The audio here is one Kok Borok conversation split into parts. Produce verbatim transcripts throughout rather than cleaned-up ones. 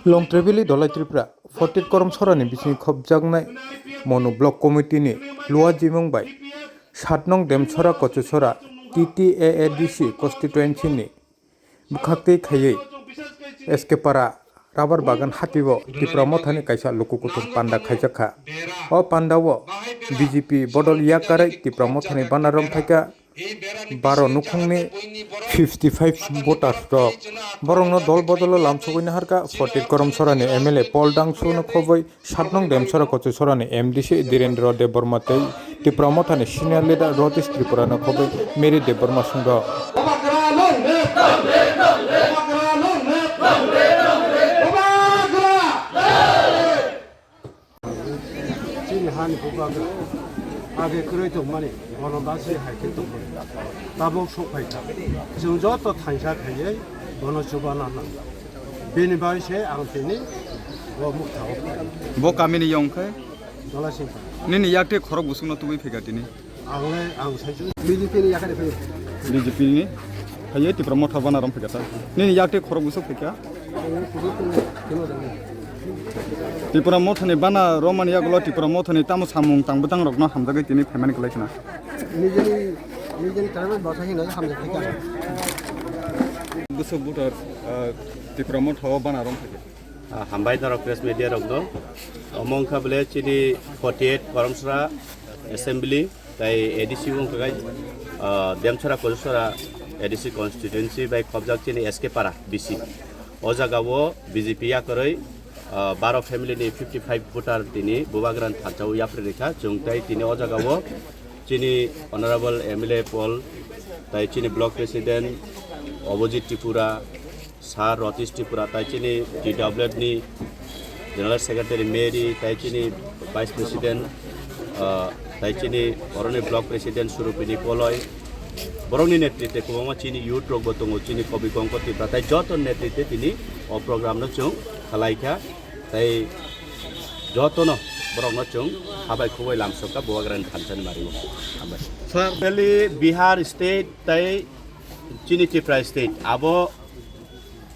Longtrebili Dolai Tripura, Fortit Koromsorani bising khobjaknai Monu Block Committee ni Luwa Jimung bai sat nong Demsora Kochusora T T A A D C constituency ni bwkhaktwi khaiwi S K Para Rubber Bagan hatibo Tipra Mothani kaisa luku kuthum panda khaijakha. O pandao B J P bodol yakarwi Tipra Mothani bana romthaikha baro nukhungni fifty five voters rok. Borokno dol bodolo lamsogwi naharkha Fortit Koromsorani M L A Paul Dangsu no khobwi sat nong Demsora Kochusora ni M D C Dhirendra Debbarma tei Tipra Mothani senior leader Ratish Tripura no khobwi Mary Debbarma sungdo. Chini hani bubagra age kwrwi tongmani, bono basi hai khe tongmani. Tabuk sokphaikha. Chwng joto thansa khaiwi bono chubana nango. Bini bai se ang tini bo mukthao phai. Bo kamini yong khe? Dola singkha. Nini yakte khorok busungno tubui phika tini. Ang le, ang sai B J P ni yakari phai. B J P ni. Phaiye Tipra Motha bana rom phika ta. Nini yakte khorok busuk phika. Tipra Mothani bana romani yagulo Tipra Mothani tamo samung tang bwtang rokno hamjagwi tini phaimani kwlai khna. Nijeni, nijeni target bwsa hino hamjak thika. Busuk butor, ah, Tipra Motha o bana rom phika. Ah, hambai norok press media rokno. Omo wngkha bole chini forty eight Koromsra Assembly tai A D C wngkha gai, ah, Demsora Kochusora A D C constituency bai khobjak chini S K Para B C. O jaga o B J P yakarwi, ah, baro family ni fifty five voter tini bubagrani thansa o yapri rikha. Chwng tai tini o jaga o chini Honorable M L A Paul tai chini block president Abhijit Tripura, Sir Ratish Tripura, tai chini T W F ni General Secretary Mary, tai chini Vice President, ah, tai chini oroni Block President Surupini Koloi, borokni netritwe kwbangma chini youth rokbo tongo, chini Kobi Kongko Tripura, tai joto netritwe tini o program no chwng khalaikha, tai jotono borokno chwng habai khubui lamsokha Bubagrani thansani mario. Hambai. Sir, Delhi, Bihar state tai chini Tripura state abo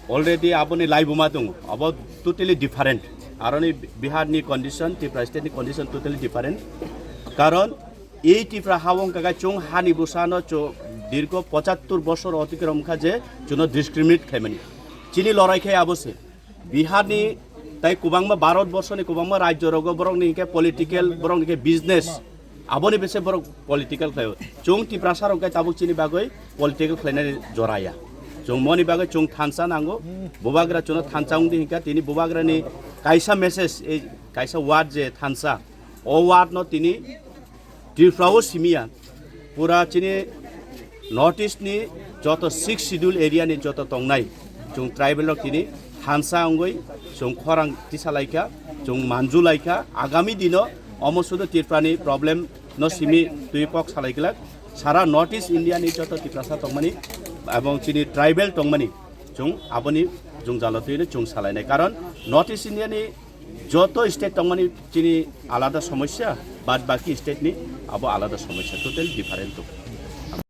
already aboni laibuma tongo, abo totally different. Aroni Bihar ni condition, Tripura state ni condition totally different. Karon ei Tripura ha wngkha khe chwng hani bwsano chw-, dirgo pochattor bosor otikrom kha je chwngno discriminate khaimani. Chini lorai khe abo se. Bihar ni tai kwbangma Bharat borso ni kwbangma rajyo rogo borok ni hinkhe political, borok ni hinkhe business. Aboni bese borok political khlaio. Chwng Tiprasa rok khe tabuk chini bagwi political khlainani jora ya. Chwng moni bagwi chwng thansa nango. Bubagra chwngno thansa wngdi hinkha tini Bubagrani kaisa message, ei kaisa word je thansa. O word no tini Tripura o simiya. Pura chini North East ni joto six schedule area ni joto tongnai chwng tribal rok tini thansa wngwi chwng khorang tisalaikha, chwng manjulaikha. Agami dino omo sudu Tripura ni problem no simi twi kok salai glak. Sara North East India ni joto Tiprasa tongmani ebong chini tribal tongmani chwng aboni jwngjalo twino chwng salainai. Karon North East India ni joto state tongmani chini alada somosya, bad baki state ni abo alada somosya, totally different tong.